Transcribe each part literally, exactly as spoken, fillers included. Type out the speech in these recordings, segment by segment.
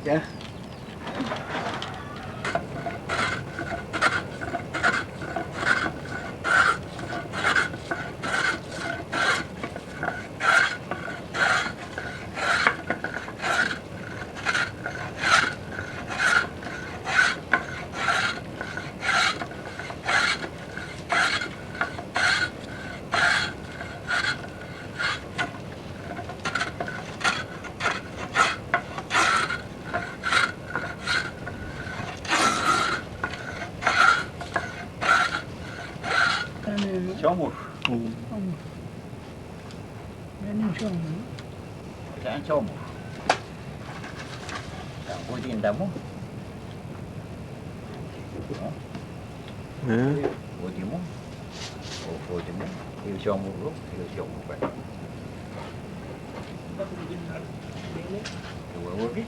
Ya. Chomur. Mm. Chomur. Chomur. Chomur. Chomur. Odi mo? O, odi mo? Iu chomur, iu chomur. Iu, iu, iu.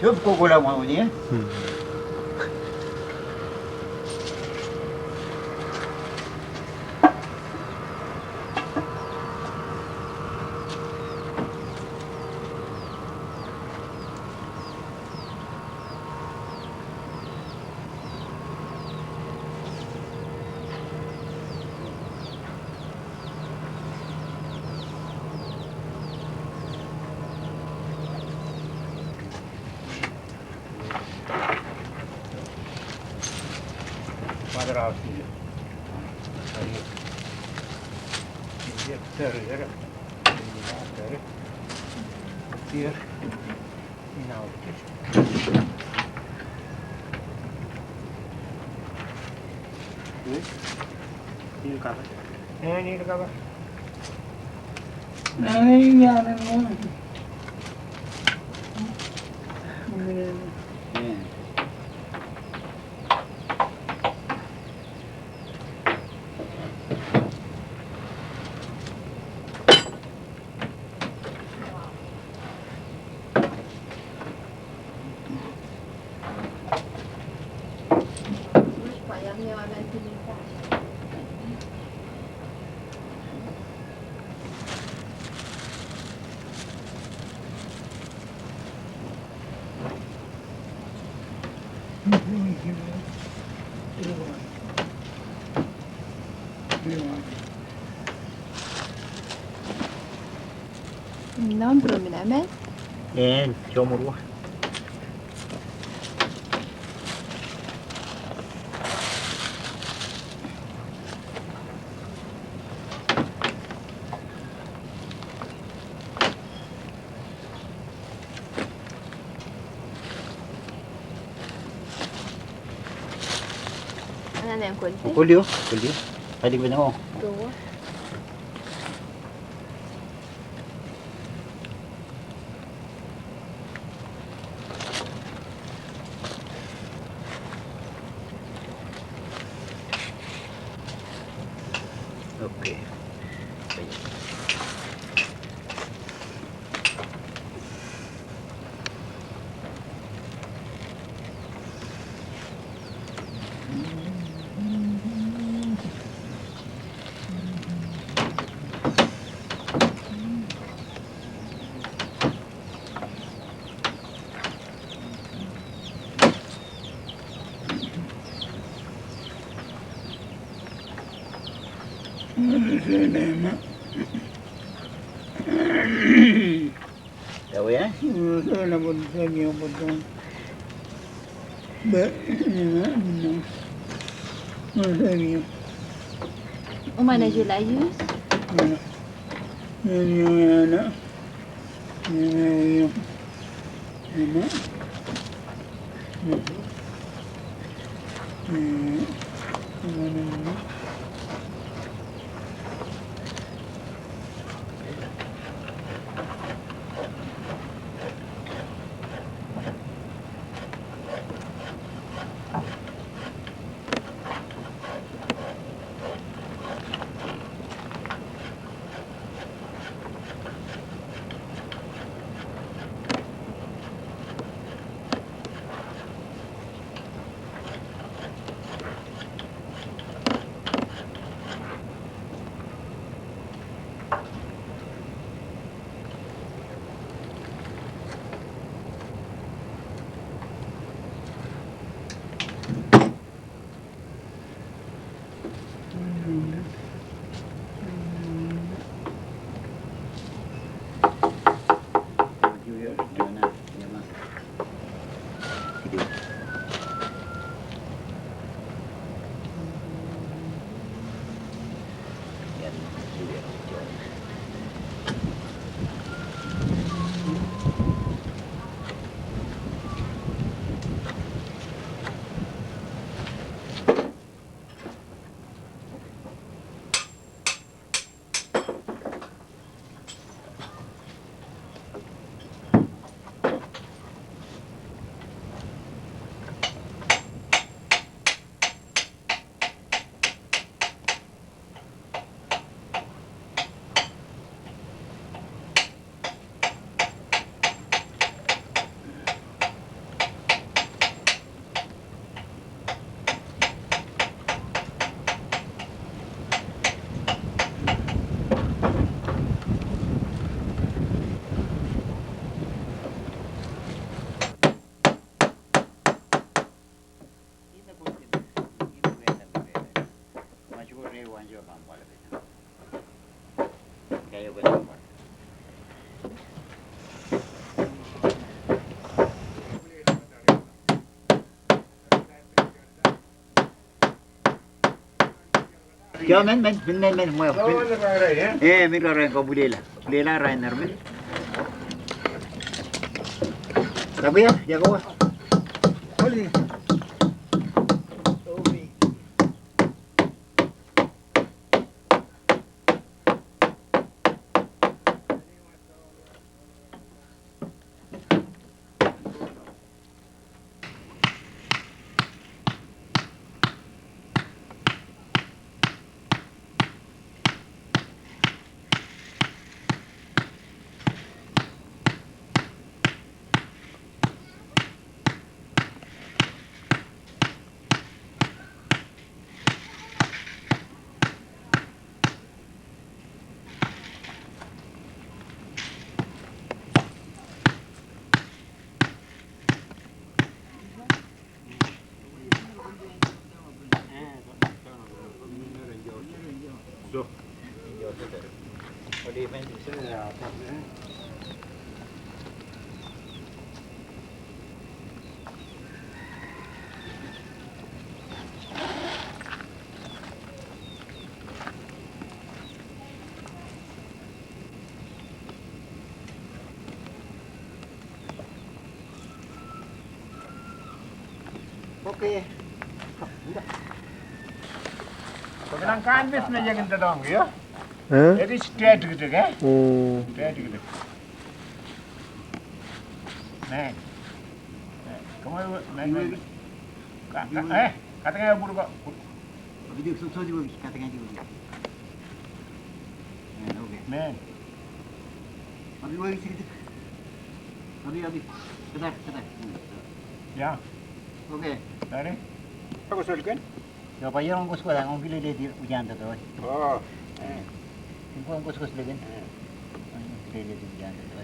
Чуп кукула мауни. Мынам проминаме. Эн, чомуруа. Ана нен кольди? Кольди, кольди. Хайди бен о. Тоо. Окей. Tawe ya? Uma na jula yus. Kio men, men, men, men, men, ngoyo. Men. Eh, men roro ko bulela. Bulela rai nar men. Takuya, ya ko. Oli. Oke. Nang kanvit me yakin te dong yo. Hah? Jadi straight gitu kan? Hmm. Straight gitu. Nih. Nih, kamu nih, nih. Ka-, ka-, eh, katanya buru kok. Abis itu so-, so juga, katanya juga. Nih, oke. Nih. Abis lagi sedikit. Abis, abis. Sebentar, sebentar. Hmm. Ya. Oke. Dari? Aku sudah kan? Yo, pa yo ngkus ko ngkilele di ujan to to. Oh. Eh. Ngko ngkus ko legen. Eh. Ngkilele di ujan to to.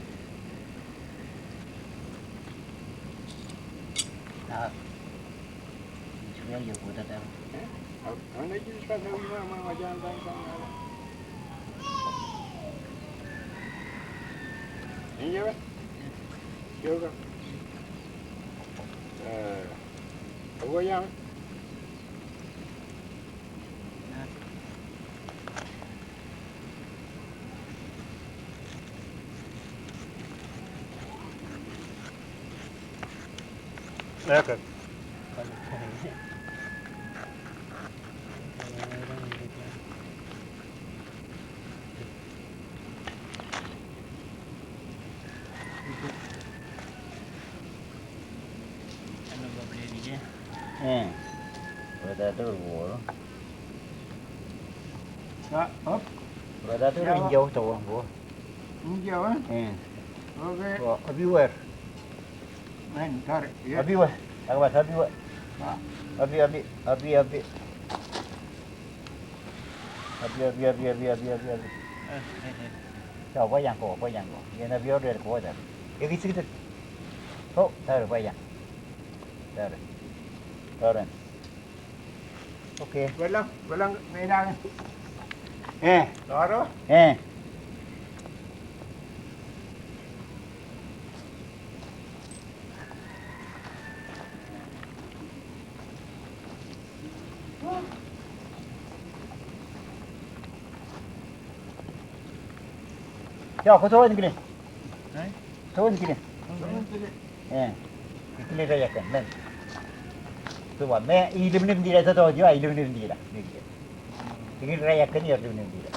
Ah. Sudah yo ko ta ta. Eh? Mana itu pas na wima ma wajan tang tang. Yoga. Yoga. Eh, apa yang? Lekker. Eh. Wat dat door hoor. Ja, op. Wat dat door in jou te woon hoor. India, hè? Eh. Oké. Wa, abi wer. Men, daar, ja. Abi wer. Aku bahasa abi wer. Ja. Abi, abi, abi, abi. Abi, abi, abi. Eh, eh, eh. Coba yang ko, apa yang ko? Yang abi order ko, daar. Ya, gitu, gitu. Oh, daar, apa yang? Daar. Daar. Oke. Welang, welang, welang. Eh. Loro? Eh. Ya, ko to ni kile. Eh? To ni kile. Eh, ikili rayakan, men. Coba, me, ilum ni bendira, toto jo, ilum ni bendira. Ikili rayakan, ilum ni bendira.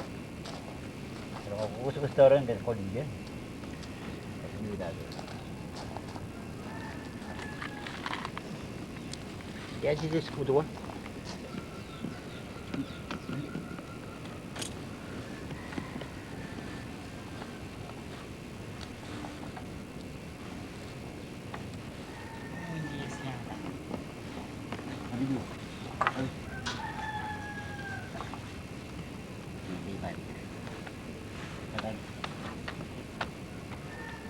Kalau aku suka setoran dan kau dingin. Ya, jadi sekutu.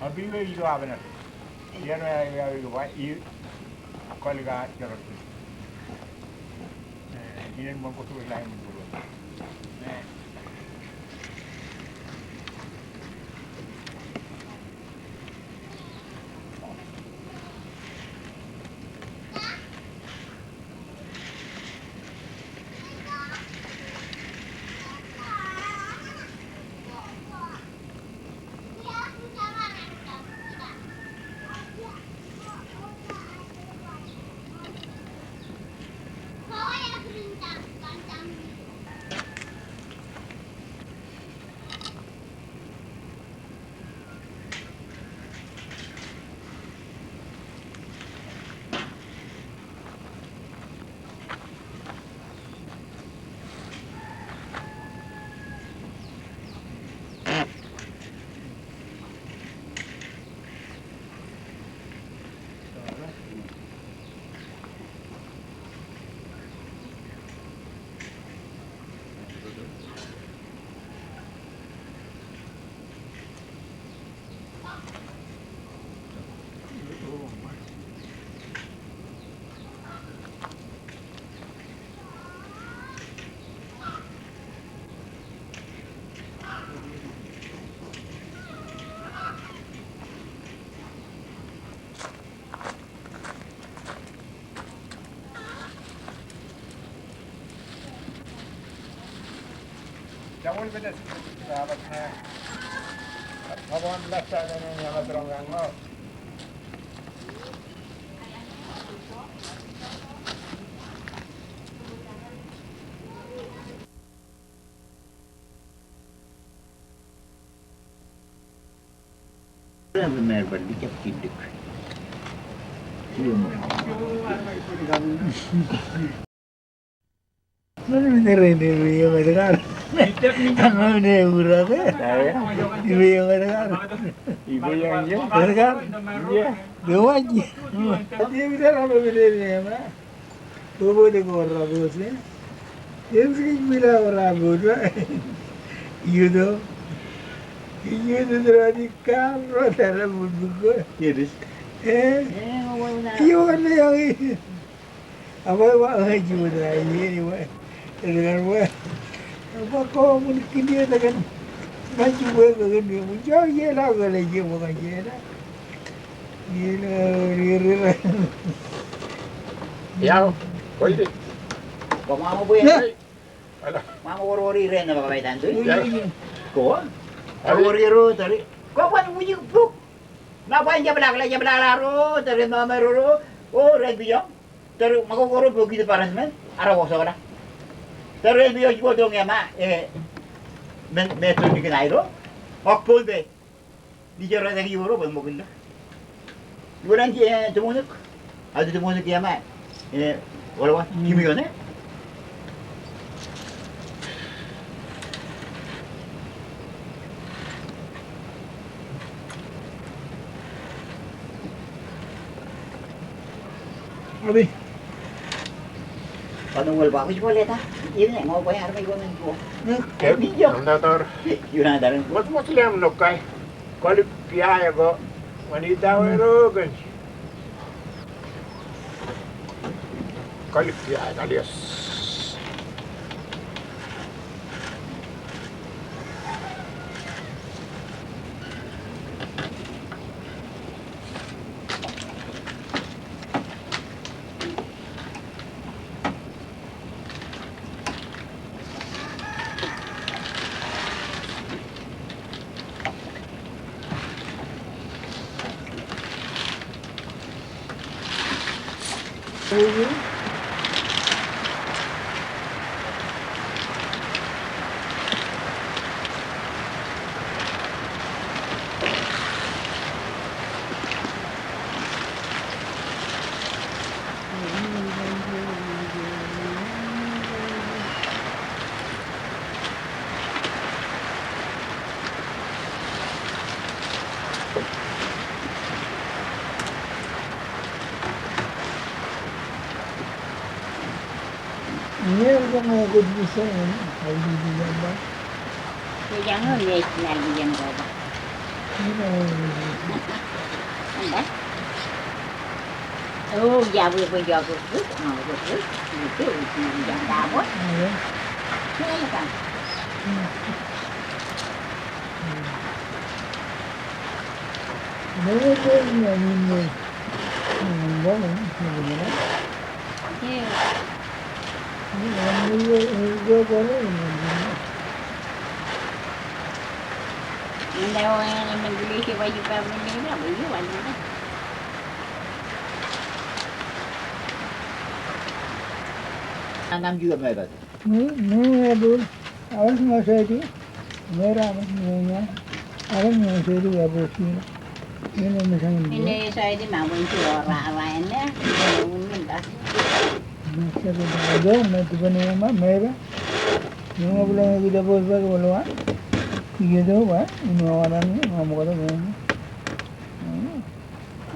Abi we ido abena. Yeno ya, ya, ya, ya, i, kolga jorot. Eh, inen mon kotu lai mon kotu. Eh. Bobo de ko raboot, eh? Yesus ke mila ko raboot, eh? Yudo. Yudo de radi karo dara buduko. Yesus. Eh? Yo, ne, yo. Apa, apa, apa, Yudo, ye, ye, wa. Dengar, wa. Apa kau mungkin dia dengan Kan ji wega gani, mun ja yela gala ye waga yela. Yela, yela. Yao, koiti. Ko mama bwe. Ala. Mama wori wori rena baka bai tantu. Ko. Wori wori tari. Ko kwan uji buk. Na kwan jabla kala jabla la ro tari mama ro ro. O ren biyo. Tari mako koro boki de paras men. Ara woso kala. Tari biyo jibo dong ya ma. Eh. Men, men tu ni kena iro. Ok pon be. Di jara dagi woro ba mo kenda. Woro anti, eh, temonek. Adu temonek ya ma. Eh, wala wa, kimi yone. Abi. Pano wal bagus boleh ta? Ini mau bayar mai gomen ko. Nanda tar. Yuna tar. Mas mas lem no kai. Kali piaya ko. Mani tawe ro kan. Kali piaya kali as. Mierda, me acuerdo de eso, ¿no? Al de Villalba. Se llama Mierda, al de Villalba. Mira, anda. Oh, ya voy, voy, ya voy, voy. No, voy, voy. Voy, voy, voy, ya está, voy. A ver. ¿Qué es eso? Anam juga mai batu. Ni, ni, aduh, awas nggak usah itu. Mera, mera, awan na seri ya bosi. Ene mesang ni. Ene saidi ma bosi ora awa ene. Ene uni nda. Masa ko do ma tu bani ma mera. Ni ma bulan kita bos ba ko lo wa. Iya do wa. Ini awan ni ma mo ko do ni.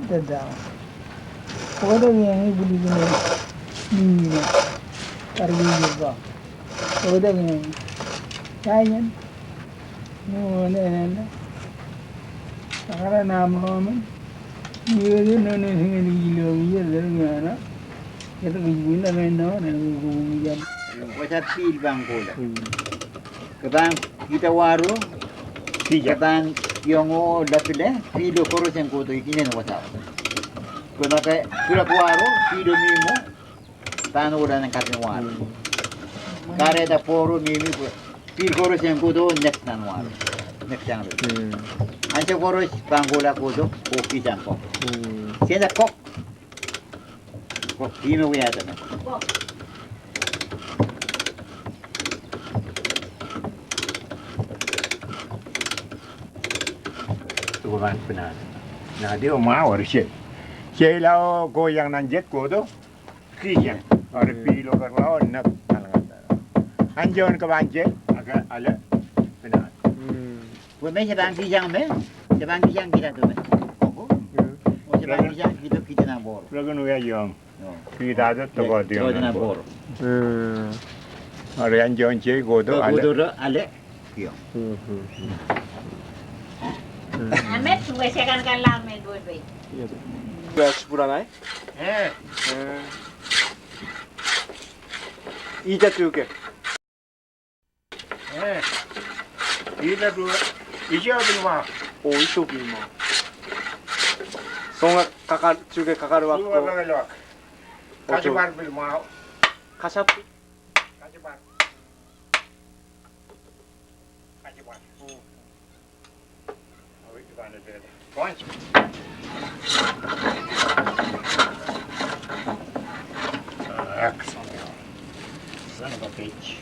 Dada. Ko do ni buli ni. Ni. Tarwi ba. Ko do ni. Kayan. Nuna ena. Sakara na mama. Ni wede nuna singeli ilo mi yede ngana. Yede nuna na na na nuna. Wasa pil bangkola. Kebang kita waru. Kebang yongo lapile pilo koro sengkoto ikinen wasa. Kona ke pila waru pilo mimo. Tan ura nang katin waru. Kare ta poro mimi ko. Pil koro sengkoto nek tan waru. Nek tan waru. Anca koro bangkola koto ko kitan kok. Senda kok. Kok kime wia tan. Tuko ban penan. Na dio ma waru se. Se lao ko yang nan jet koto. Kijang. Are pilo kar lao nak. Anjon ke banje. Aka ale. Penan. Kue me se bang kijang me. Se bang kijang kita tu me. Koko. O se bang kijang kita kita na boro. Lagu nu ya yong. Kita tu toko dia na boro. Are anjon se koto ale. Koto ale. Iya. Amet, tunggu saya kan kan lah, amet, buat baik. Iya. Sudah sepuluh naik. Eh. Ija juga. Eh. Ina du, ijo bin ma. O, ijo bin ma. Songa kakar, juga kakar waktu. Juga kakar waktu. Ojo. Kaji bar bin ma. Kasap. Kaji bar. Kaji bar. Son of a bitch.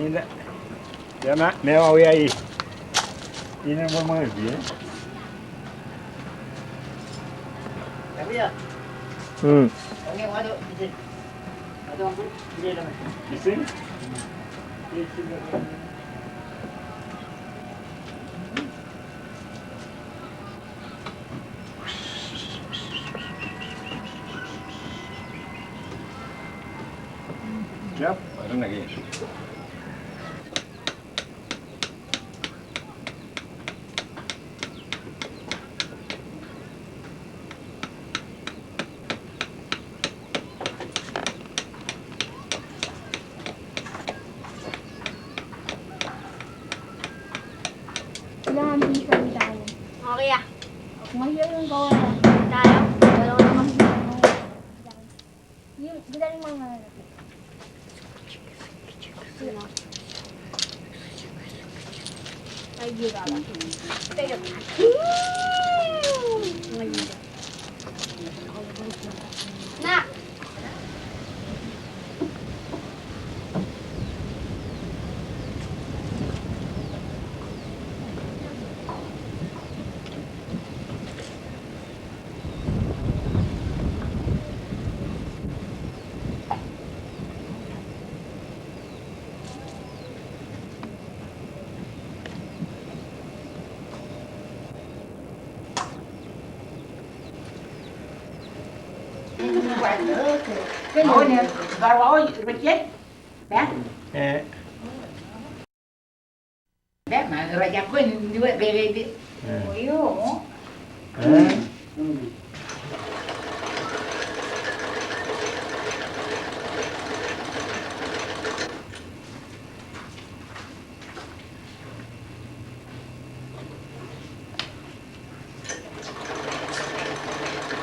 Ina. Jama, me wa uya i. Ina bo mo bi, eh? Hmm. Isi? Yep, I don't know. Oke, ya. Tahu. Eh. Eh.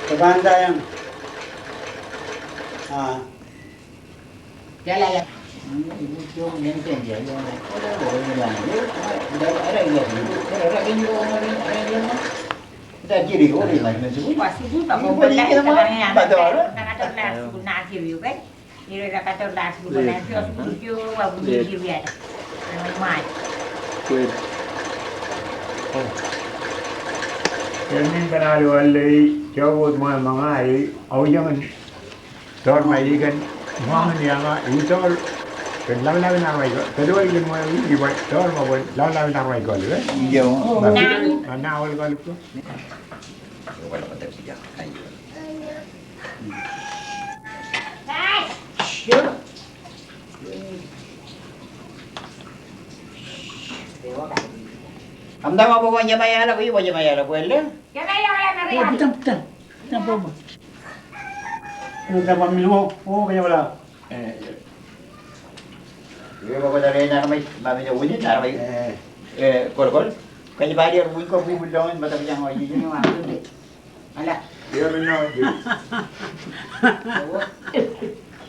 Kebanda yang. Ah. Kweli. Kweli. Ken nin ken ale wale, jobut mo manga ai, au jangan. Dor ma ikan, mo ngan yanga, i dor. Ken lau lau nar mai ko. Ken lau lau nar mai ko. Ken lau lau nar mai ko, le? Iyo. Ma, ma na wal ko, le ko. Wala ko tak sija. Ayo. Am da ma bo ko nyama yala, ko ibo nyama yala, ko ele? Nyama yala, Maria. Puta, puta. Puta, puta. Puta, mami, mo, mo, ko nyama yala. Eh, eh. Yo, ko, ko, dare, nar mai, mami, yo, wini, nar mai. Eh. Eh, kol, kol. Kaji bari, er, wini, ko, bu, bu, dong, mata, ko, nyama, yo, yo. Ala. Yo, no, no, yo.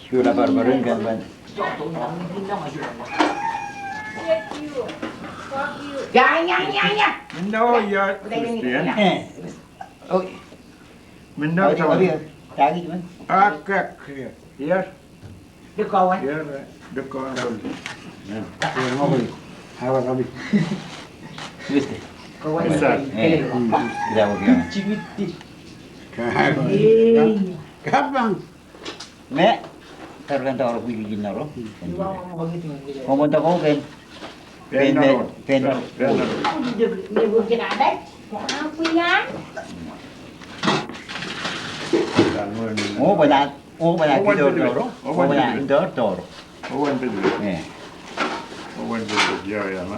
Yo, la barbarin, kan, ban. Ya, ya, ya, ya. No, ya, Christian. Eh. Oh. Minda abi, tawa. Abi, tagi, man. Ah, kak, ya. Yer. De kawan. Yer, de kawan. Ya. Yer, mau beli. Awa, abi. Viste. Kawan. Bisa. Eh. Kita mau bilang. Cimiti. Kawan. Eh. Kapan? Me, tar kan tar kui ki naro. Ko mo ta ko ken. Pen, pen, pen naro. Pen naro. O bana, o bana ki dor dor. O bana ki dor dor. O bana ki dor. Eh. O bana ki dor. Ya, ya, ma.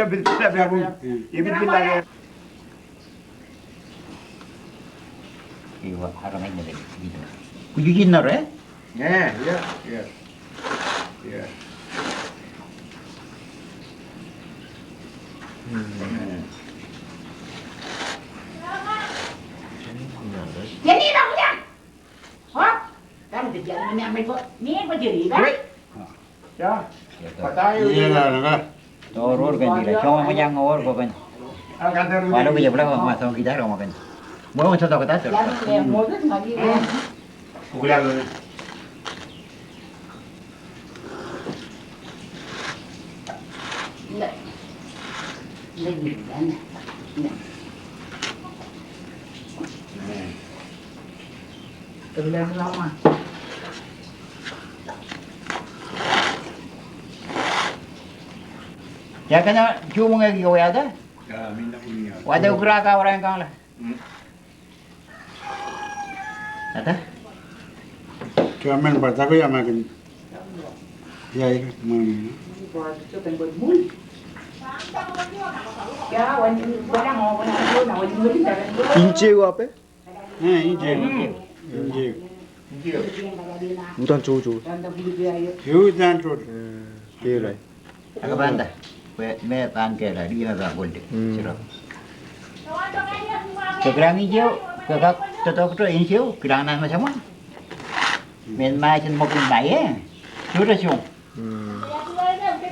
Ila bit, ila bit. Ibi bila. Iwa, harang aja deh. Kuju jinor, eh? Iya, iya, iya. Iya. Hmm. Jadi, dah, udah. Hop. Kan kerja ini ambil kok. Ini apa jadi, kan? Wait. Ya. Iya, lah, lah. Toror kan tidak. Cuma menyang ngor kok kan. Walau kerja berapa, mas, sama kita orang makan. Mau, mau contoh kata, contoh. Ya, ya, mau tu, mau dia. Bukan. Ya, kena cuma ngai kau ya, dah? Ya, minta punya. Wadah ukra ka orang kau lah. Hmm. Ata? Kira men ba ta ko ya ma kin. Ya, ya, ma. Inche wa pe? Eh, inche. Inche. Utan cho, cho. Utan cho. Eh, kira. Aka banda, kue me ban kela, di me ban golde. Hmm. Siro. Ke kelang incheu, ke kak totok to incheu, kelang nan masamun. Men mai chen mokun mai, eh. Chuta chung. Hmm.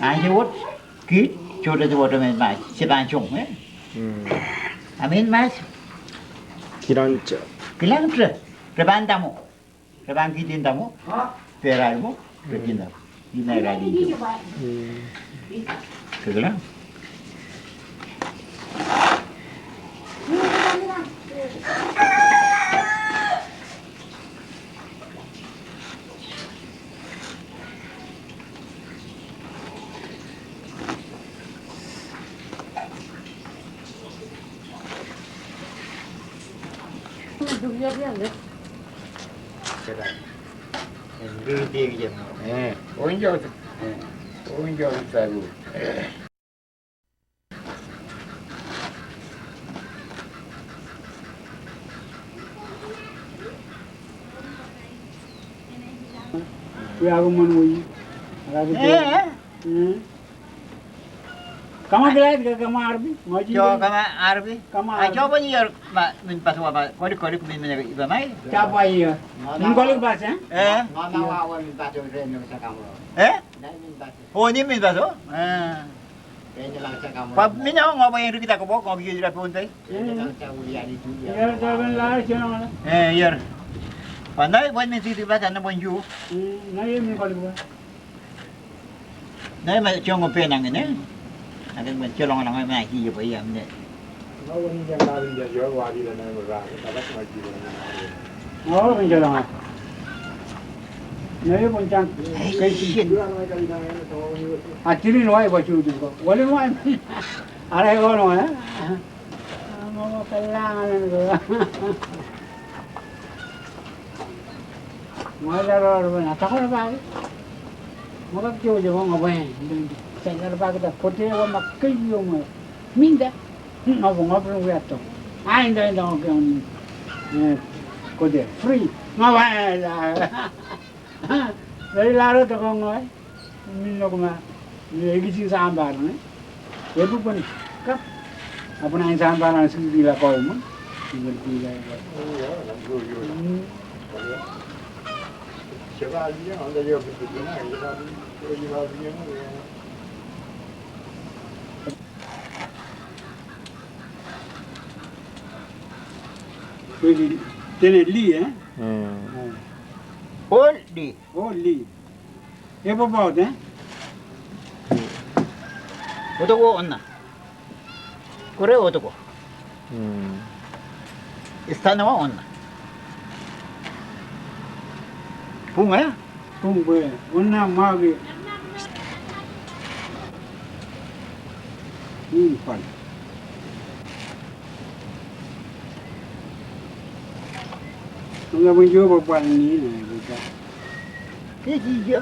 Ancheu wot, kit, chuta chu wot men mai, si ban chung, eh. Hmm. Amen mai. Kelang cha. Kelang tre, tre ban tamo. Ke bang kitin tamo, pera mo, ke tina. Ina ra di. Ke kelang. Kama Gladys ka kama Arbi? Cho kama Arbi. Kama Arbi. Cho bo ni yor ma min pas wa ma kolik kolik min min iba mai. Cha pa iya. Min kolik pas, eh? Eh. Ngana wa wa min pas yo re no sa kama. Eh? Nai min pas. Oh, ni min pas, oh. Eh. Pa mina ngo ba yang rikita ko bo ngo bi ra pun tai. Eh, yer. Pa nai bo min siti ba tan bo ju. Nai ma chong pe nang ne. Akan ma cholong nang ma ki ye ba ya ne. Oh, nang cholong. Nai bo chang. Kai si. A chiri no ai ba chu ko. Wale no ai. Ara ko no, eh. Ngo mo kelang ane ko. Ngo la ro ro na ta ko ba. Ngo ka kio je ngo ba. Sa la ba ka ta kote wa ma ke yo mo. Minda. Ngo bo ngo bo ya to. Ai nda nda ngo ke. Eh, kote free. Ngo ba la. Dari laro to ko ngo. Min no kuma, ni egi sin sambar ne. Ebu pun kap. Apa nang sambar nang sigi la kau mun. Sigi la kau. Tene li, eh? Hmm. Ol li. Ol li. E bo bo te. Otoko onna. Kore otoko. Hmm. Istana wa onna. Pung, eh? Pung, eh. Onna magi. Hmm, pan. Nga bwe jo ba bwal ni, eh, bwe ja. Ki ji jo.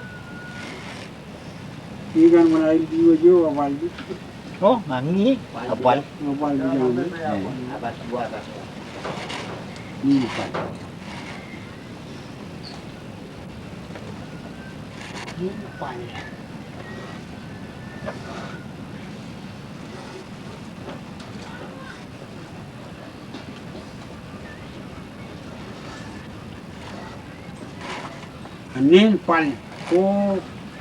Ki kan mana di bwe jo ba bwal di. Oh, ngangi, ba bwal. Ba bwal di jo. Eh. Ni ba bwal. Ni ba bwal. Nen bwal, ko,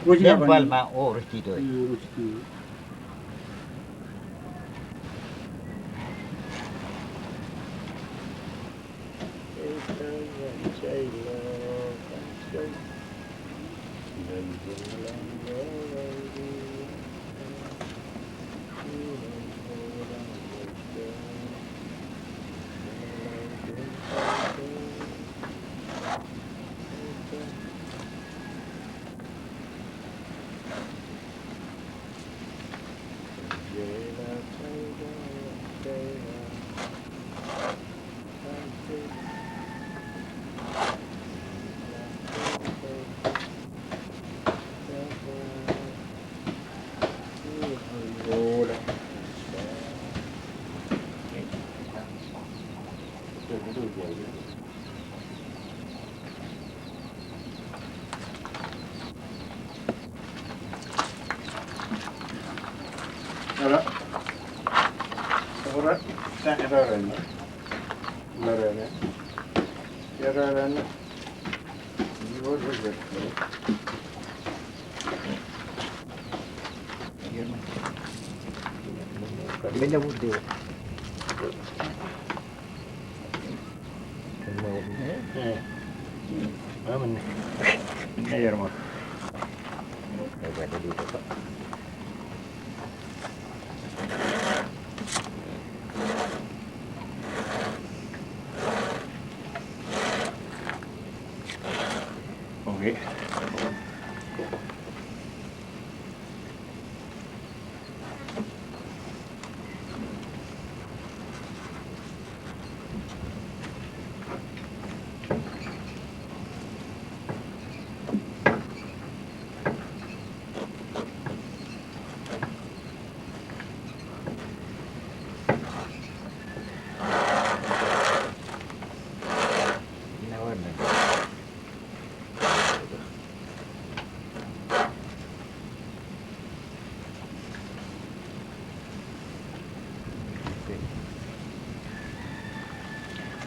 ko nen bwal ma, o, rus ki toi. Hmm, rus ki. Ora. Ora. Sa, ora, ora, no. Ora, ora. Ora, ora, no. Okay.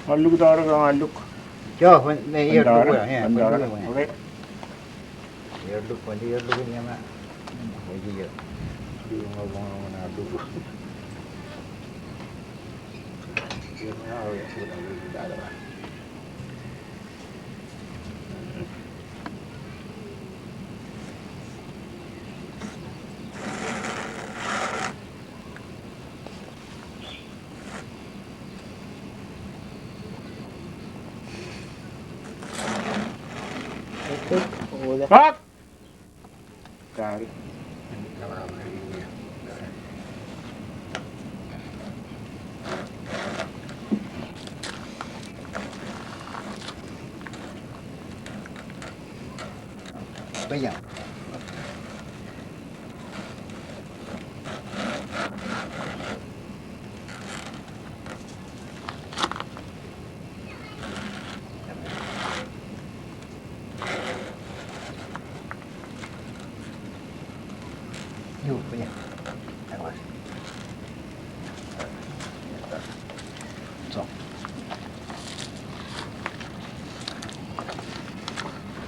Ngaluk, taara ka ngaluk. Jo, me, me, taara, taara. Okay. Iyarluk, wandi iyarluk ini ama. Wandi iyarluk. Iyarluk. Pak! Kari. Bây giờ.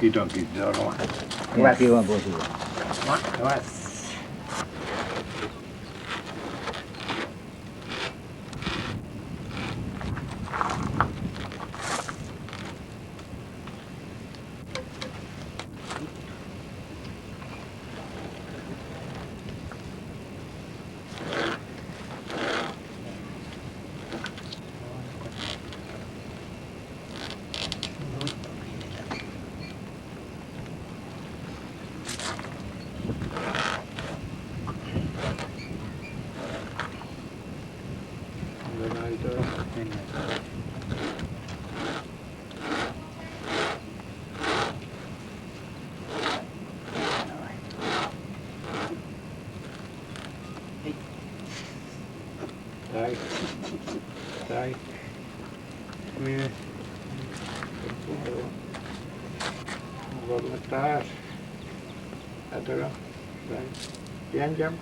Kita, kita, Sai. Mine. Vamos a matar. Atara. Sai. Pian jam.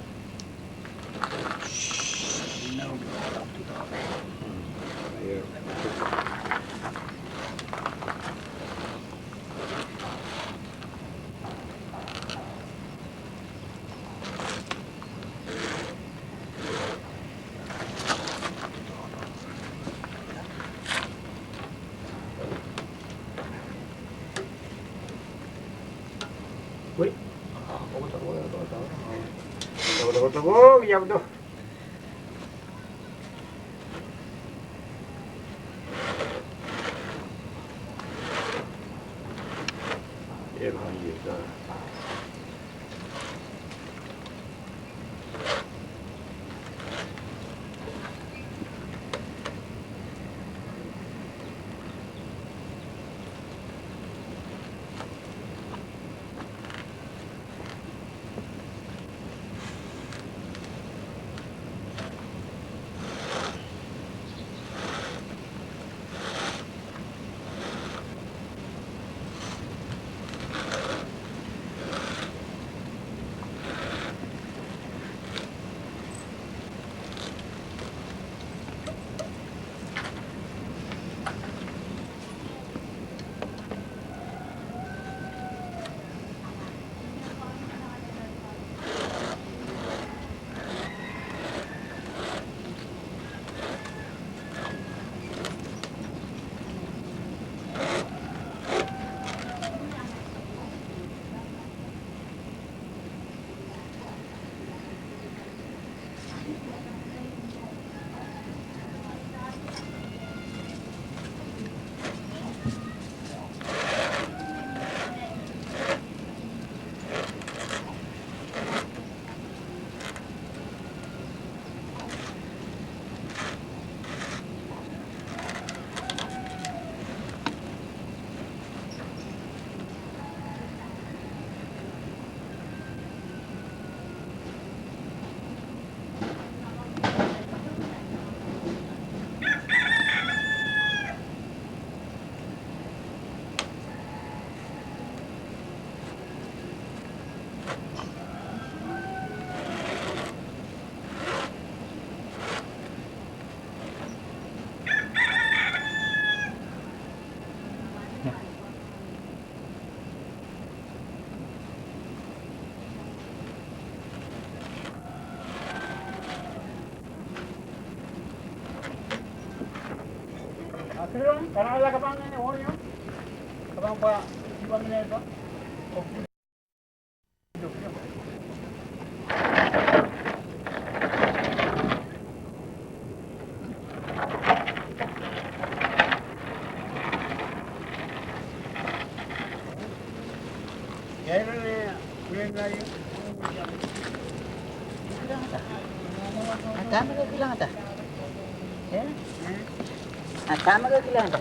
Atama ke kilangata. Eh? Atama ke kilangata.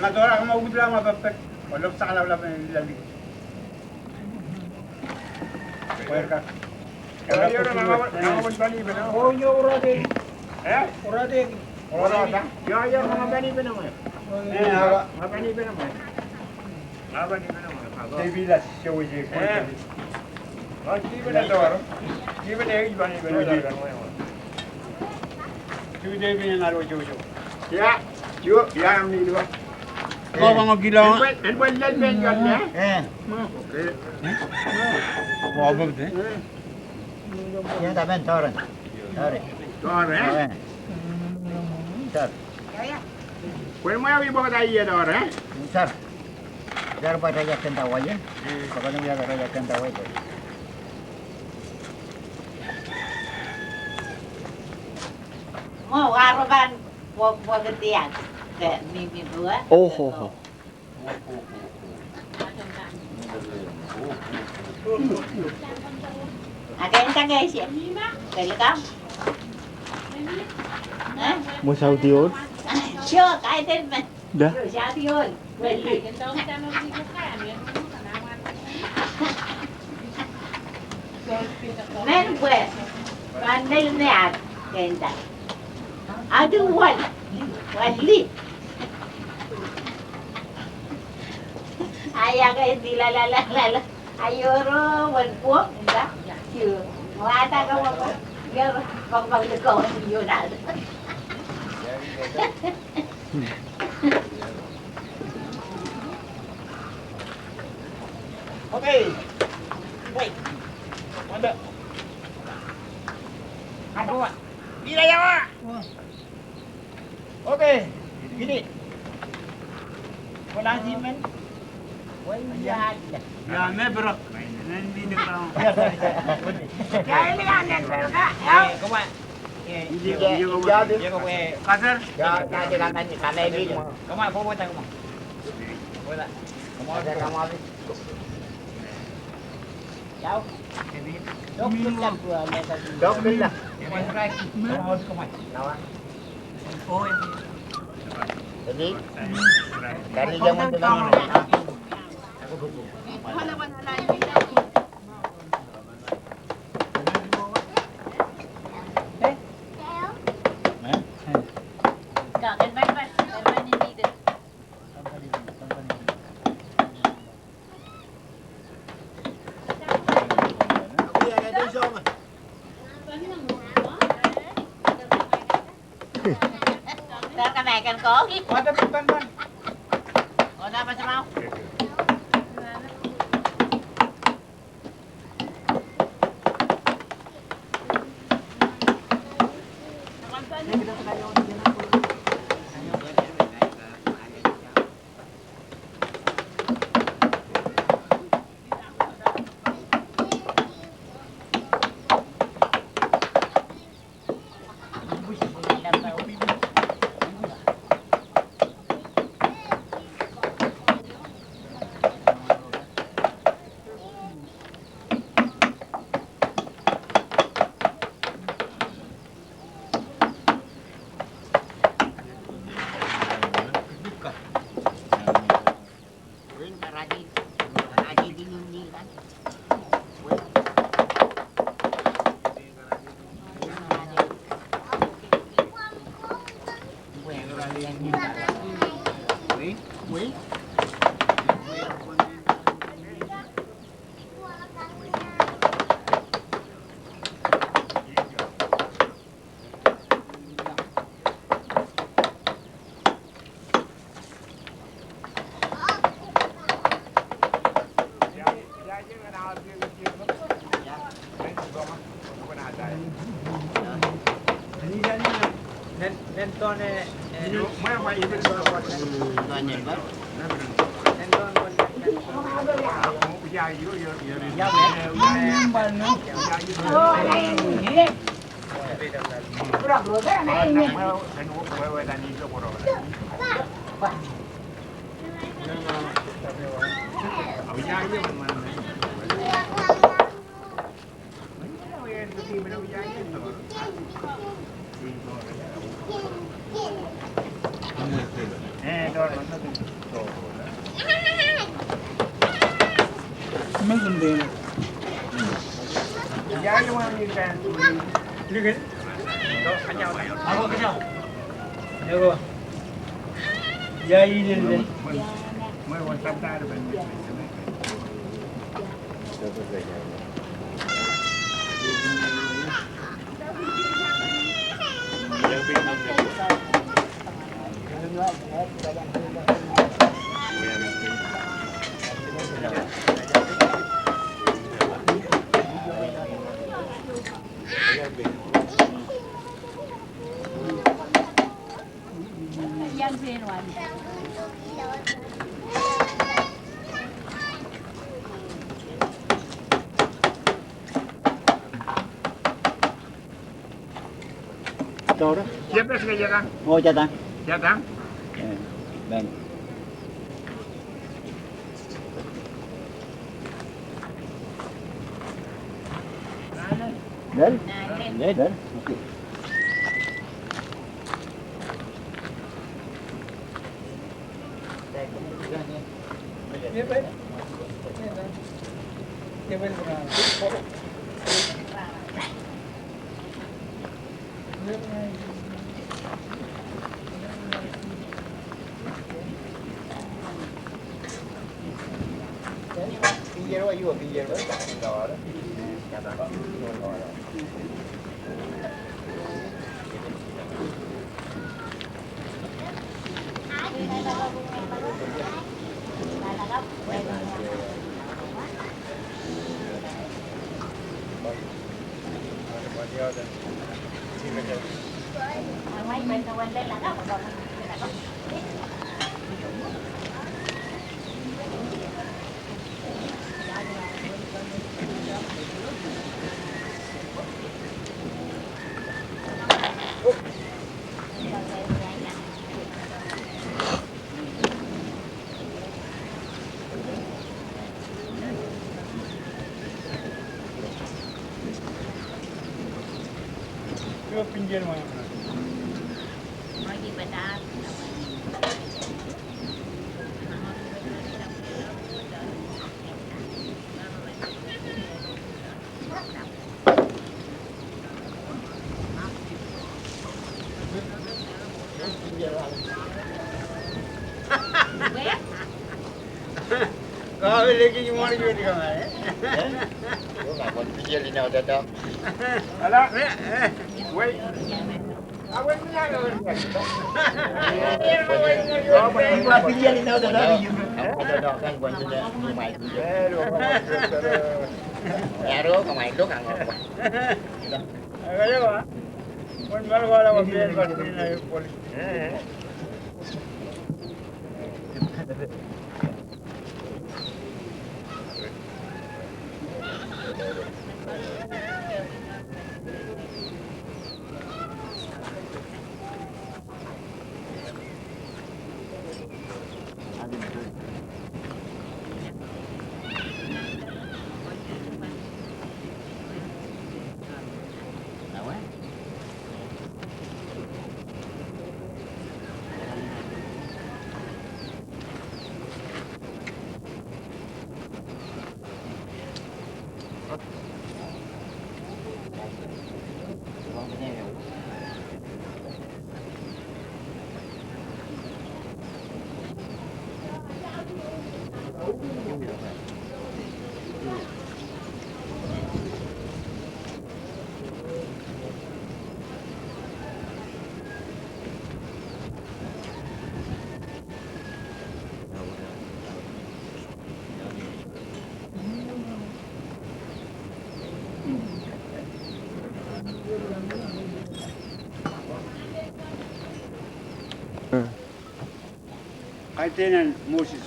Nga tora kama ukutla ma pepek. Olok sakala ula pen lali. Werka. Yo, yo, no, no, no, no, no, no, no. Oh, yo, ora de. Eh? Ora de. Ora de. Yo, yo, no, no, no, no, no. Eh, ora. No, no, no, no, no. No, no, no, no, no. David la se oye. Eh. Ya, yo, ya, mi, Kau bang kilo. En buen, en buen lel ben yo le. Eh. Oke. Kau bang de. Yo también toren. Toren. Toren. Tor. Kuen mo ya wi bang ta iya toren. Tor. Tor bang ta ya kenta wai ya. Bang ta ya kenta wai. Mo waroban. Bo, bo ketiak. Ke mimi dua. Oho. Ake enta ke sia. Welcome. Eh? Mo Saudi ol. Sio, kai ten men. Da. Sio, Saudi ol. Weli. Men kue, pandel me at, kenta. Adu wal, wali. Aya ka indi la, la, la, la, la. Ayoro, wal po, nda. Yu. Wata ka wal po. Yoro, bang, bang, de ko, yu na. Oke. Wait. Mantap. Aduh, Wak. Gila ya, Wak. Oke. Gini. Pulang sih, men. Ya, me berok. Men di dekat. Ya, ini kan yang berok, ya. Eh, come on. Kasar. Jadi, dari zaman dulu. Siempre se le llegan. Oh, ya está. Ya está. Eh, ven. Ven. Ven. Ok. Kaiten en Moses.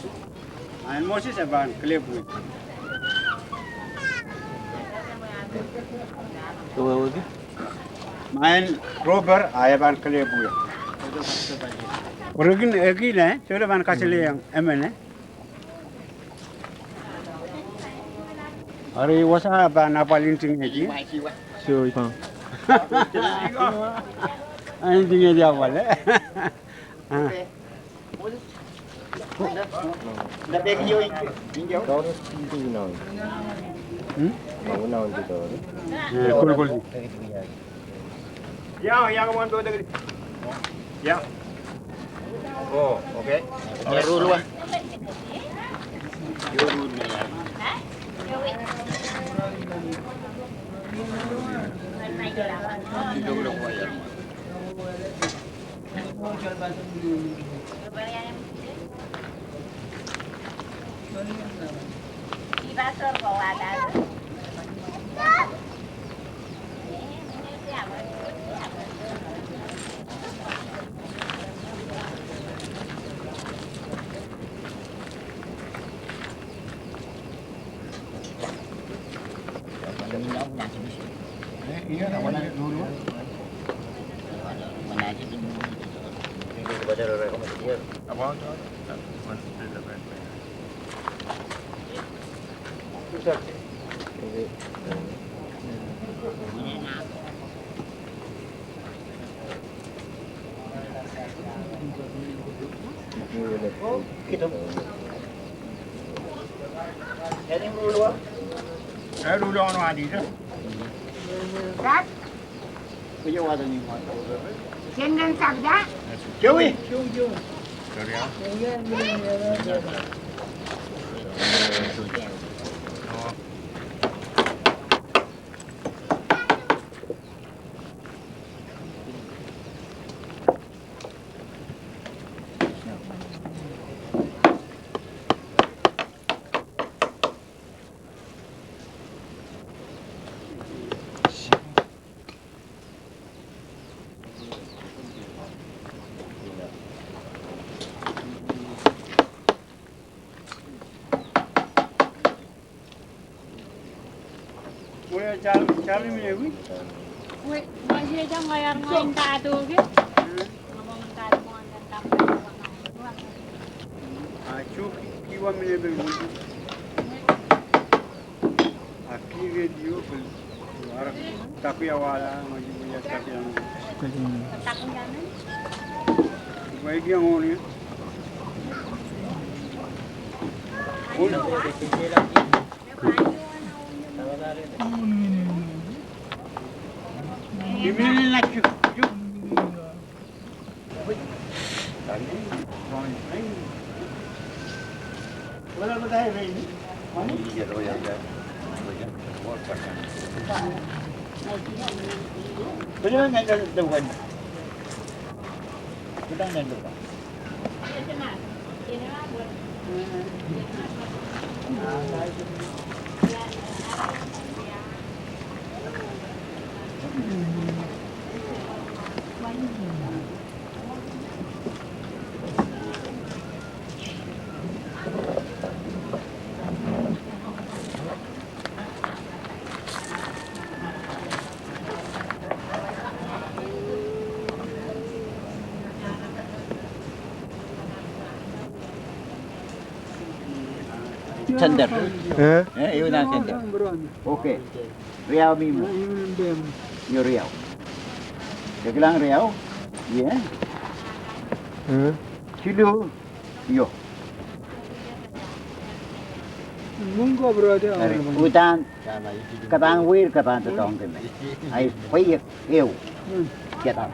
En Moses e ban kelebui. Ma en Robert a e ban kelebui. Orekin, ekin, eh, sole ban kasele yang, emen, eh. Are wasa ba na palinting eki. So, ipa. Alinting eki apal, eh. Ah. Hmm? Eh, cool, cool. Ya, ya, kawan, dua, tiga. Ya. Oh, oke. Ya, dulu, ah. Center. Eh? Eh, yunang center. Oke. Riau mimo. Yo riau. Kekilang riau. Iya. Eh? Cilu. Yo. Utan, katan wir, katan tetong keme. Ai, payek, eu. Katan.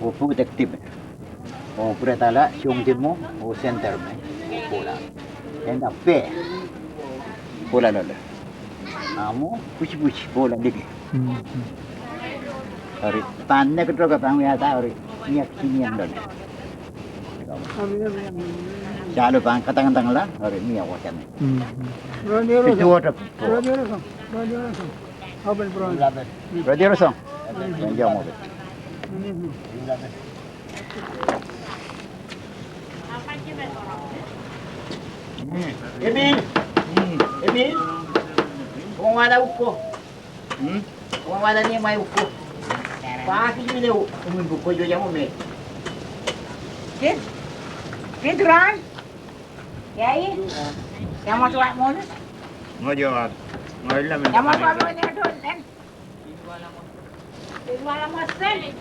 O putek tipe. O puretala, ciong timo, o center me. Bola. Enda pe. Bola lole. Amo, puci puci, bola diki. Ari, tan ne ketok katan ya ta, ari, niak sinian lole. Calo bang katang-katang la, ore, mia wakan. Itu ada. Radio Rosong. Radio Rosong. Bang jam apa? Emin. Emin. Kong ada uko. Hmm? Wala ni mai uko. Paki jule u, umin buko jo jamo me. Kid? Kid Ron? Yai? Jamo tuak mon? Ngo jo, ngo ila men. Jamo tuak mon ni don den. Kid wala mo sen.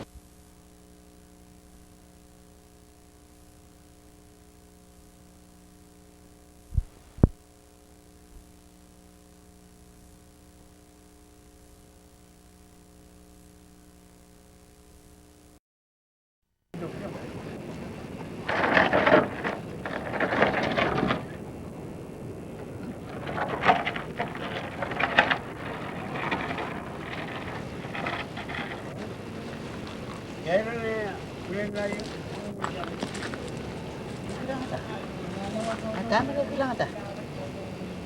Atama ke kilangata.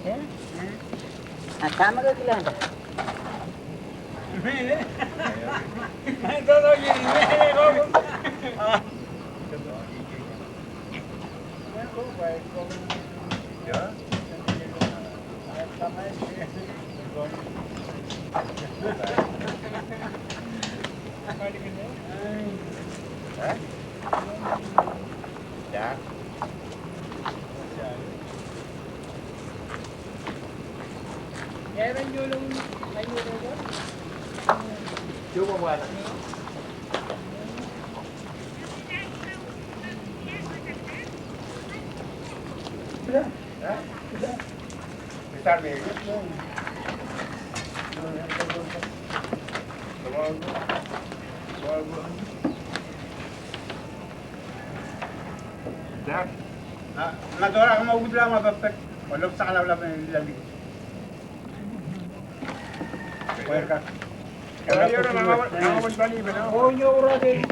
Eh? Atama ke kilangata. Na, na dora kama udra ma bapet. Olok sakala ula me lali. Welcome. Yo, yo, no, no, no, no, no, no. Oh, yo, ora de.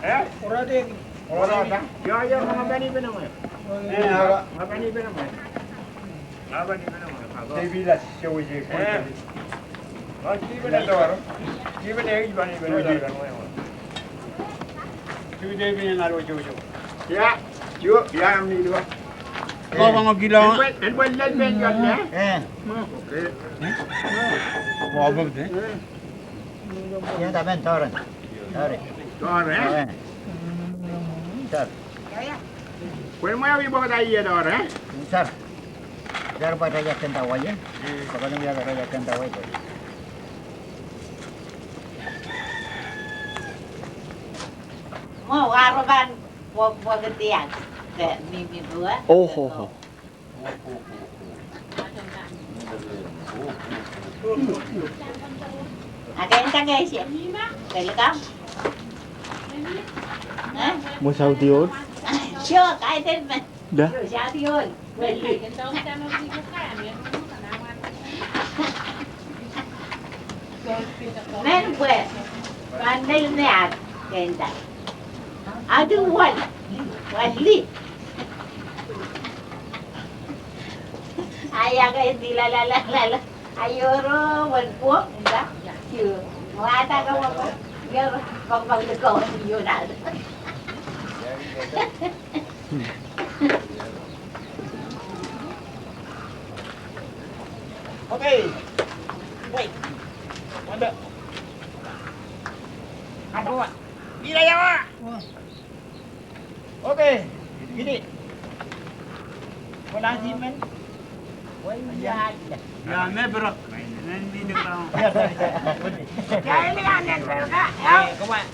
Eh? Ora de. Ora de. Yo, yo, no, no, no, no, no. Eh, no, no, no, no, no. Devi la sisi oye. Eh. Ya, yo, ya, mi lo. Ko bango kilo. En buen, en buen lel ben yo, eh. Eh. Ko bango de. Ya, ta ben tore. Tore. Tore. Tore. Kuen mo ya wi boko ta iye tore. Tore. Jar ba ta ya kenta wa ye. Ko ba ya ta ya kenta wa ye. Mo waro ban, mo, mo ketiak. Ke, mi, mi dua. Oh, ho, ho. Ake enta ke sia. Welcome. Eh? Mo sauti ol. Sio, kai ten men. Da. Men bue, panel meak kenta. Adu wal, wali. Aya ke di la la la la la. Ayoro wan po da. Wata ka wan po. Yoro bang bang de ko yona. Okay. Wait. Wanda. Apo. Bila yawa. Okay. Gini. Wala si men. Ya, me bro. Men bini bro. Ya, sorry, sorry. Ya, ini ya, men bro. Ya. Eh, come on.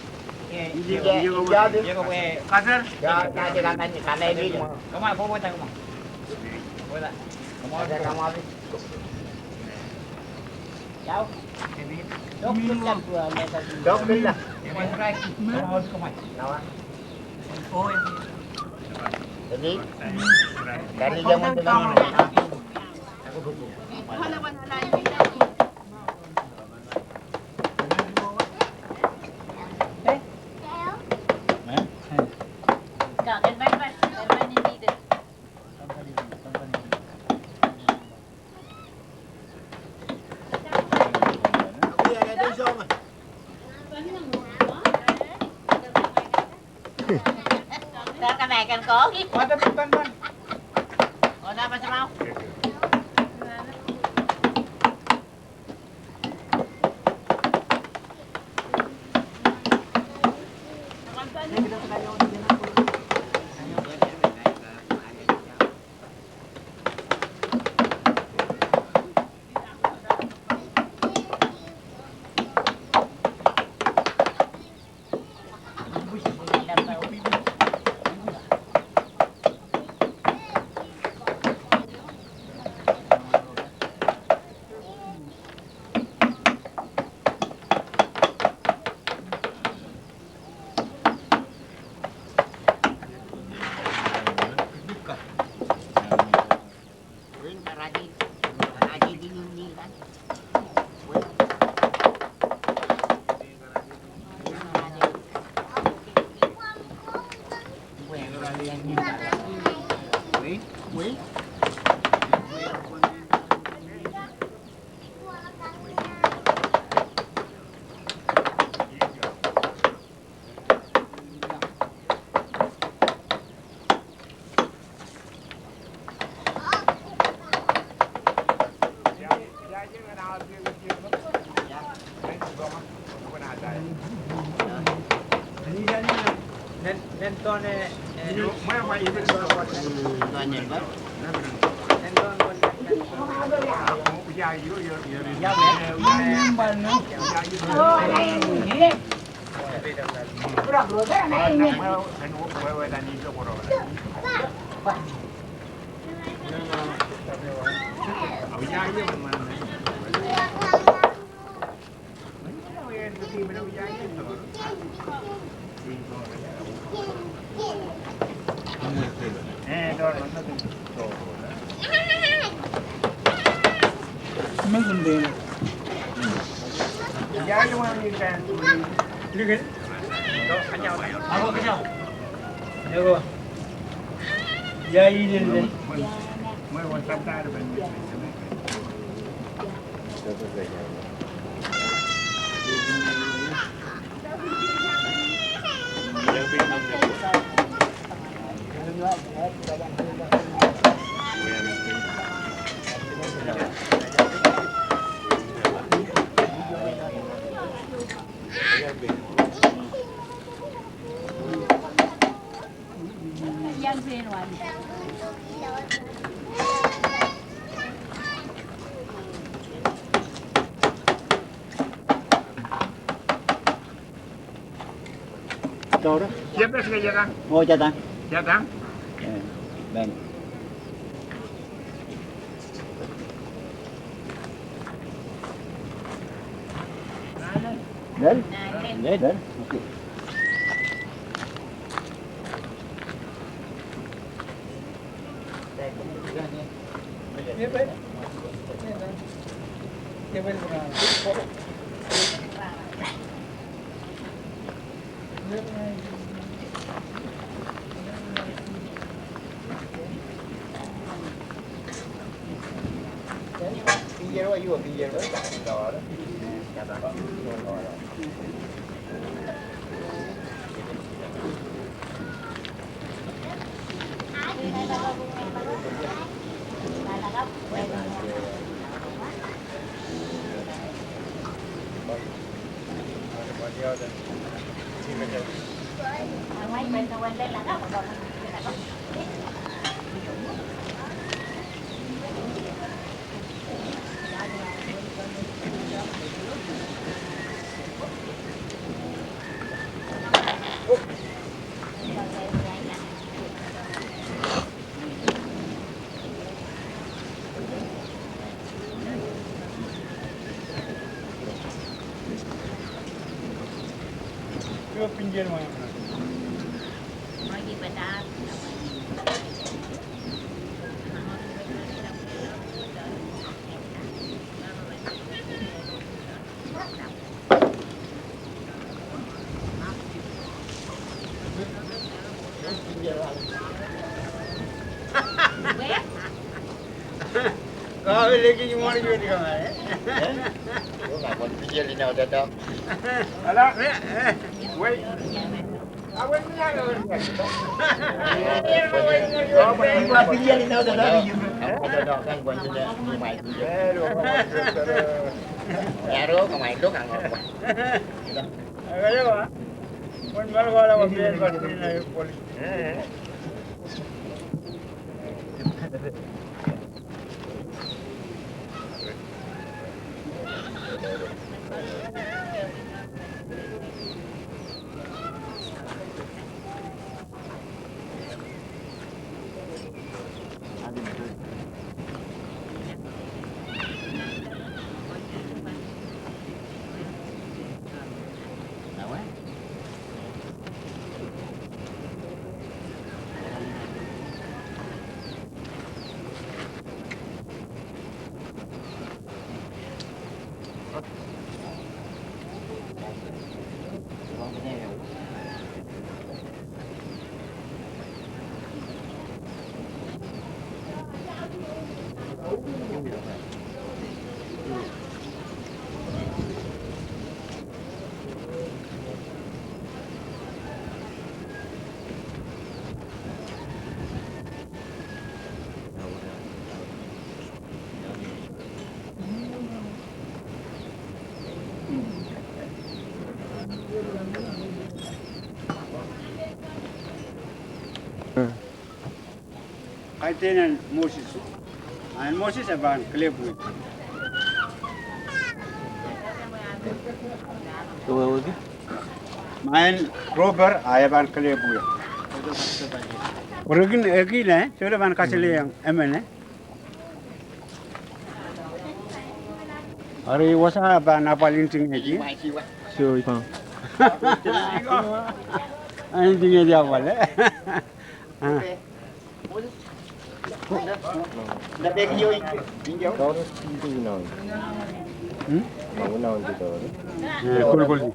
Siempre se le llegan. Oh, ya está. Ya está. Eh, ven. Ven. Ven. Ok. Kau lagi nyuar juga di kamar, eh? Kau nggak mau dipikir ini, udah dong. Alah, eh, eh, wait. Kaitenan Moses. Main Moses e ban klep wi. Main Robert a e ban klep wi. Ore kin, e kin, eh, sore ban kasele yang, emene. Are wasa ban apal inting eki. So, ipa. Inting eki apal, eh. Ah. Hmm? Eh, cool, cool.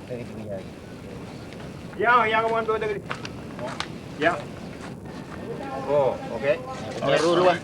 Ya, ya, one, two, three. Ya. Oh, okay. Rule one.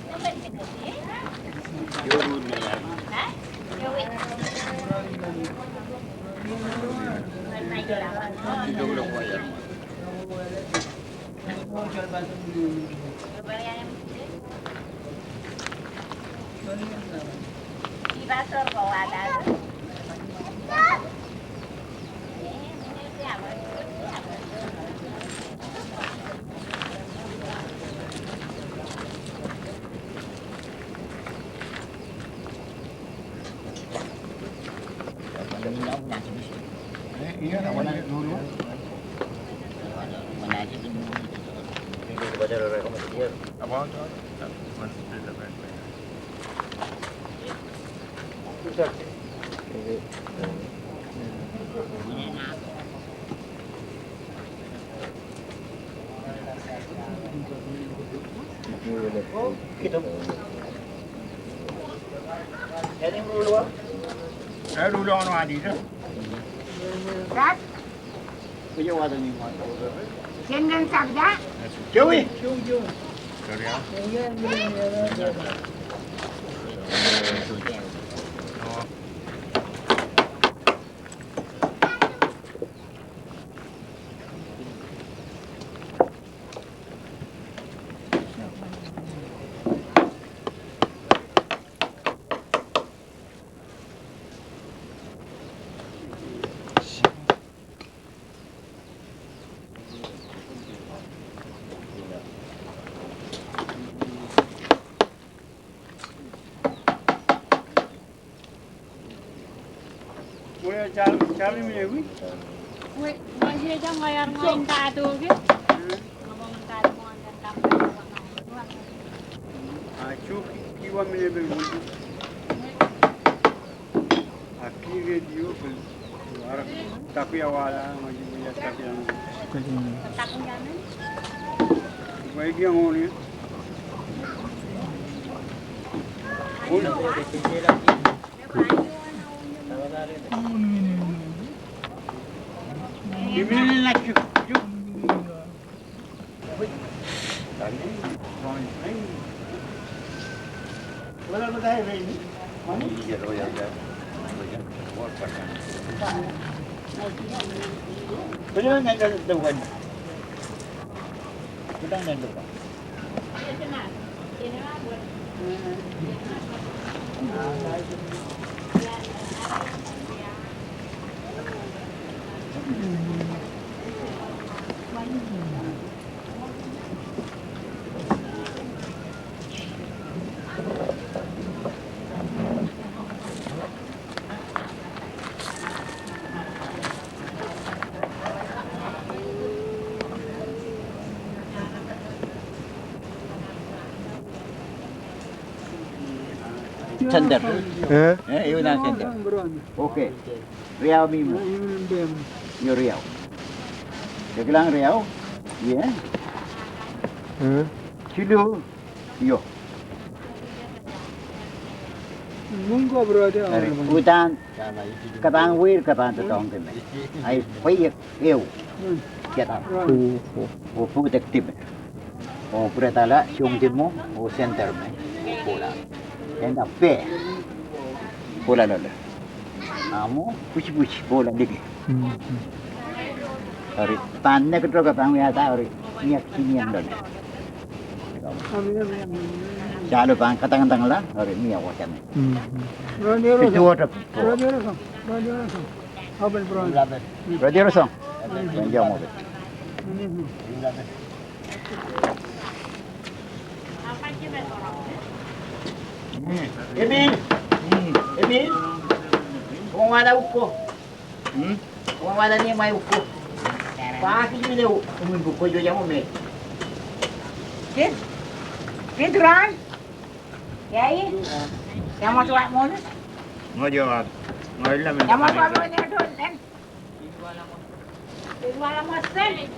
Center. Eh? Eh, iu na center. Okay. Riau mimo. Iyo riau. Kekilang riau. Iya. Eh? Chilu. Iyo. Ari, utan, katang wir, katang tetong keme. Ai, payek, eu. Kiata. O putek time. O pura tala, siung timo, o center me. O pula. Enda pe. Pula lolo. Amo, pusi pusi, pula diki. Ari, tan ne ketroka tang ya ta, ari, niak sini yang lolo. Jalo bang katang-katang la, ore mia wasan. Itu water. Brother Rosong. Yang mau. Emil. Emil. Ongwala uko. Hmm? Ongwala ni mai uko. Kwa kijine u-, umimbu ko joja mo me. Kid. Kid Ron. Yai. Ya mo tuwa mo ne. Mo jowa. Mo ila me. Ya mo tuwa mo ne to nen. Kid wala mo sen.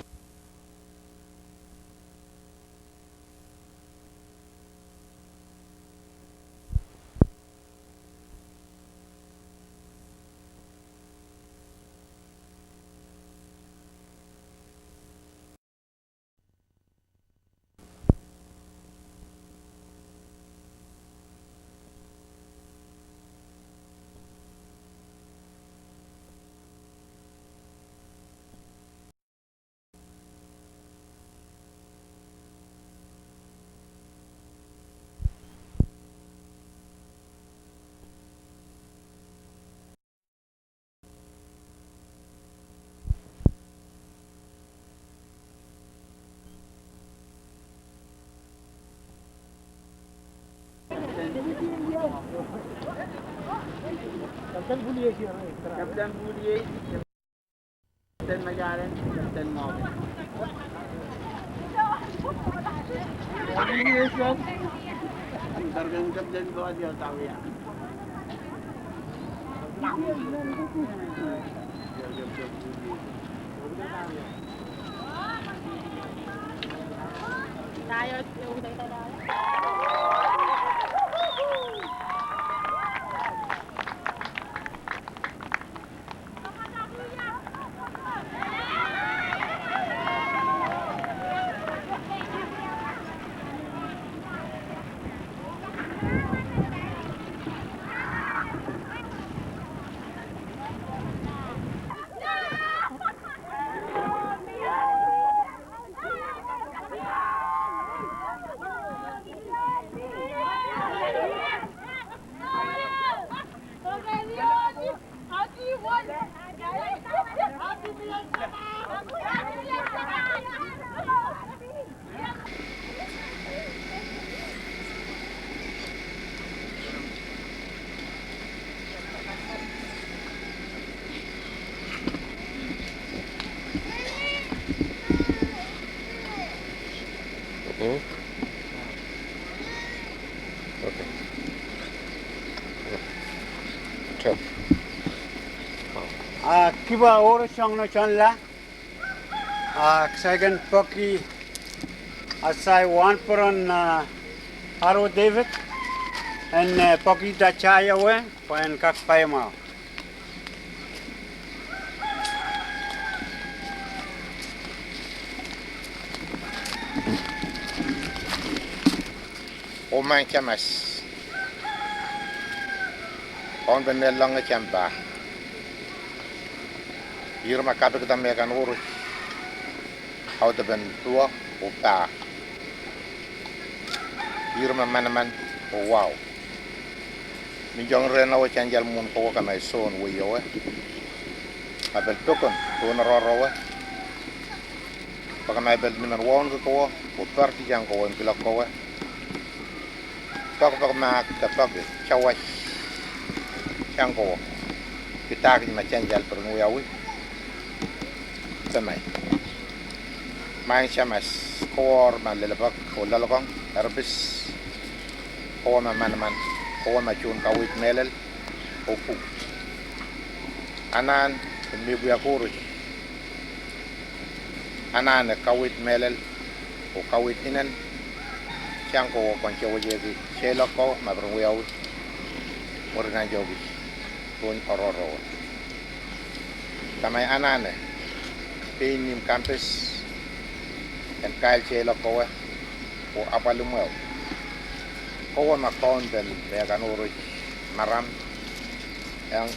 Mm. Okay. Twelve. Ah, kipa oro siong no chonla. Ah, second poki asai wan peron, ah, Aro David. En, eh, poki ta chaya we, pa en kak paimao. O man chamas. Kaun ben me long e chamba. Yir ma kapik ta me kan urus. Hau ta ben tua o pa. Yir ma manaman o wau. Min jong ren a we chanjal mun ko ka mai son we yo we. Ma bel pekon to na roro we. Baka mai bel niman waun ke ko, ko parti jang ko wen bilak ko we. Baka baka ma ka baka chawas jang ko. Kita ki ma chanjal per ngu ya we. Samai. Main chamas ko wor ma lele bak ko lalakong arbis. Ko wor ma manaman. Ko wor ma chun ka wit melel. Ko pu. Anan mi buya ko rus. Anane kawit melel, o kawit inan, sian ko wo kon che wo jeki, che loko, ma brung wiawi, murinan joki, tun ororo. Tamai anane, pei nim kampis, en kael che loko we, o apali mweo. Ko wo ma kon ben, me kan urui, maram, Eng,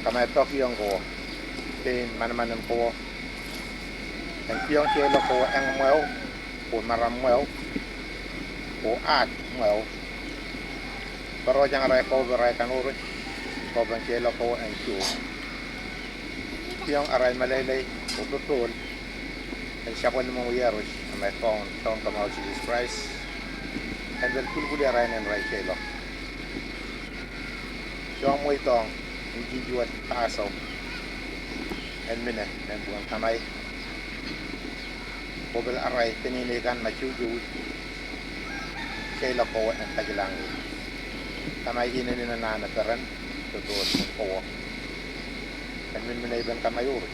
kamai tok iong ko wo, pei manamanen ko wo. Eng kiong che loko wo eng mweo, ko maram mweo, ko at mweo. Pero jang rai ko berai kan urui, ko beng che loko wo eng chu. Kiong arai maleilei, ko betul. Eng siapa ni mo yarus, amai kong, kong kamau Jesus Christ. En wel kulkuli arain en rai Shylock. Sho mwei tong, in jinjuan pasau. En mine, en buan kamai. Ko wel arai, peneinei kan ma juju. Shylock kowe en kajilang. Kamai inenen anahne peren, totoon kowe. En minminei pen kamai uri.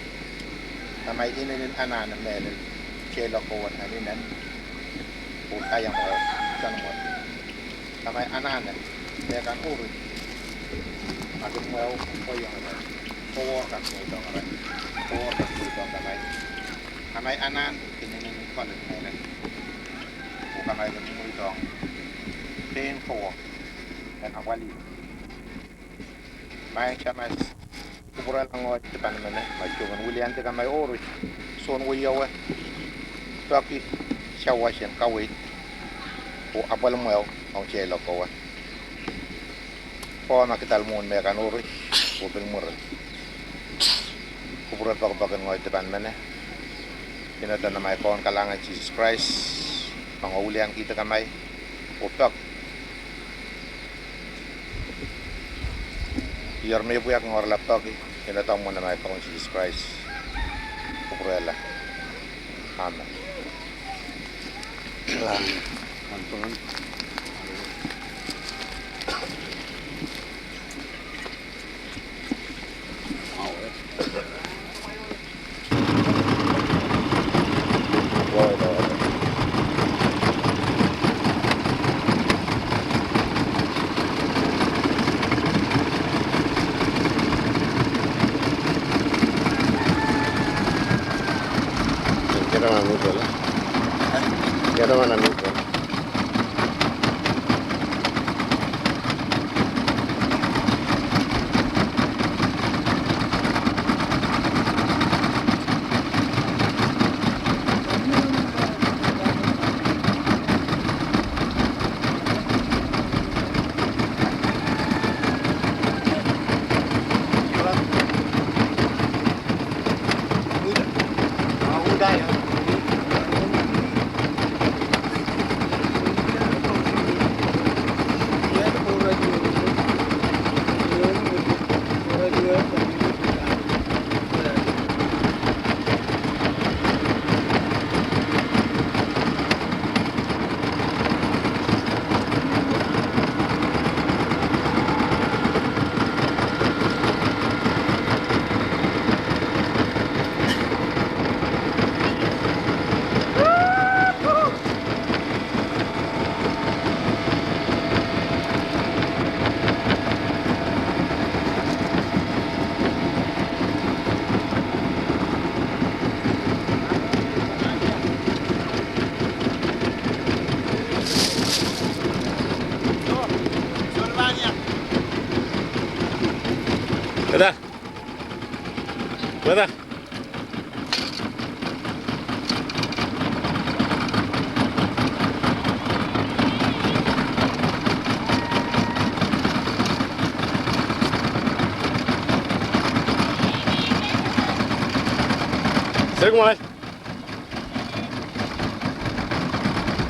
Kamai inenen anahne melen. Shylock kowe en inen. Ko kayang mweo, kan mweo. Kamai anahne, tekan uri. Akin mweo, ko yang mweo. Ko wor kan mweo tong rai. Ko wor kan mweo tong kamai. Kamai anahne, inenen kolen melen. Ko kamai kan mweo tong. Ten ko wor. Kan akwali. Maeng James, kupurrel ang oi tipan mene, ma juman wilian tika mai ori, son woi awe, toki, shawa shen kawei, ko apal mweo, ang Shylock kowe. Ko ma kital mun mekan ori, ko pil muren. Kupurrel pakpak ang oi tipan mene, ina tana mai kon kalangan Jesus Christ, ma ngo wilian ki tika mai, ko pak, Iar me buak ngor lapaki, ina tong mona mai pong Jesus Christ. Kukurela. Amen. Weta. Weta. Sek mai.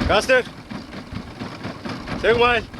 Kastet. Sek mai.